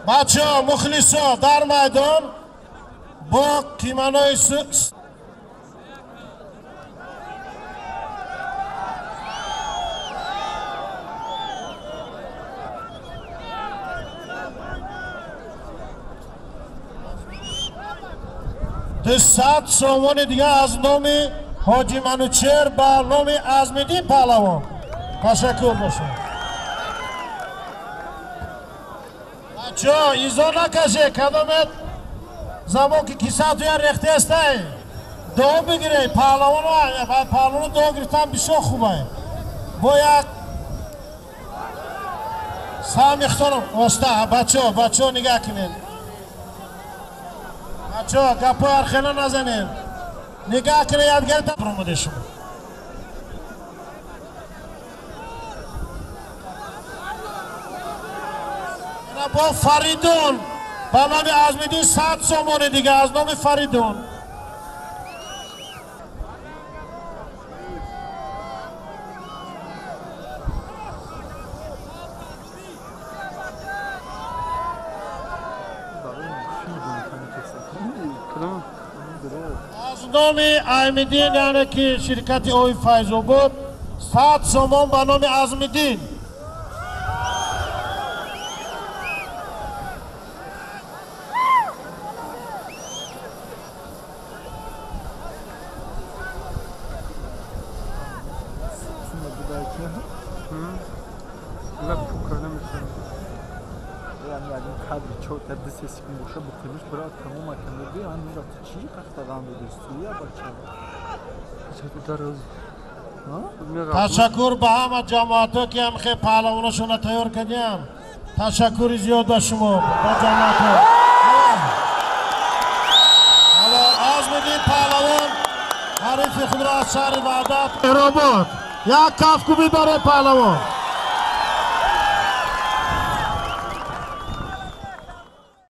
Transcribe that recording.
Бачаҳо, мухлисо дар майдон бо кимонои 200 сомони дига аз номи Ҳоҷи Манучер ба номи Азмиддин паҳлавон. Ташаккур бошад. Бачаҳо, изо накаше, кадомет замон ки кисатуя рехтестай, дуо бигиред. Паҳлавоно дуо гирифтан бисёр хубай. Бо як сами хитонам оста. Бачаҳо, бачаҳо, нигаҳ кунед. Бачаҳо, гапҳои архела назанед. Нигаҳ кунед, ядгарта омаде шумо. Бо Фаридун ба номи Азмиддин 100 сомони дига аз номи Фаридун. Аз номи Аймиддин, яъне ки ширкати ои Файзобод, 100 сомон ба номи Азмиддин. Ташаккур ба ҳама ҷамоатҳо, ки ҳамхе паҳлавонашонро тайёр кардиам. Ташаккури зиёд ба шумо, ба ҷамоатҳо. Ҳало Азмиддин паҳлавон ҳарифи худро аз шаҳри Ваҳдат Меҳробод. Як кафкӯбӣ барои паҳлавон.